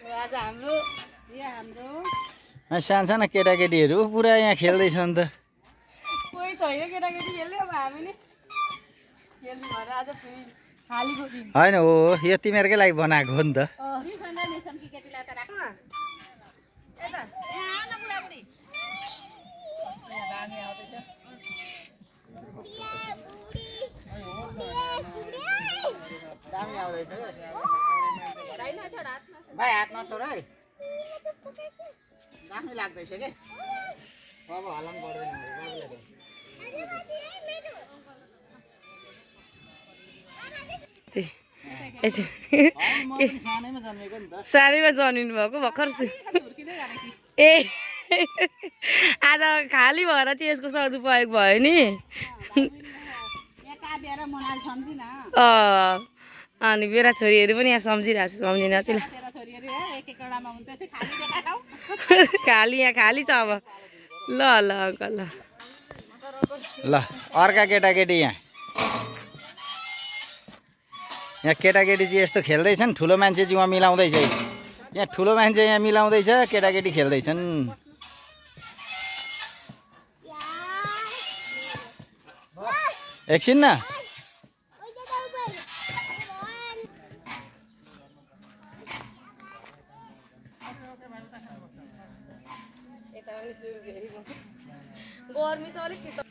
आज हाम्रो सानसाना केटाकेटीहरू पुरा यहाँ खेल्दैछन् त। कोही छैन केटाकेटी खेल्ने, अब हामी नि खेल्नु भएर आज फेरि खालीको दिन होइन हो, यो तिमीहरूकै लागि बनाएको हो नि त। भाइ हात नछोड है, दामी लाग्दैछ के। अब हल्लाउनु पर्दैन सानैमा जन्मिनु भएको भर्खर ए आज खाली भएर चाहिँ यसको सदुपयोग भयो नि। अनि मेरा छोरीहरू पनि यहाँ सम्झिरहेको छ, सम्झिन चाहिँ खाली यहाँ खाली छ अब। ल ल अङ्कल ल ल अर्का केटाकेटी यहाँ केटाकेटी चाहिँ यस्तो खेल्दैछन्। ठुलो मान्छे चाहिँ उहाँ मिलाउँदैछ, यहाँ ठुलो मान्छे यहाँ मिलाउँदैछ, केटाकेटी खेल्दैछन्। एकछिन न, गर्मी छ अलिक शीतल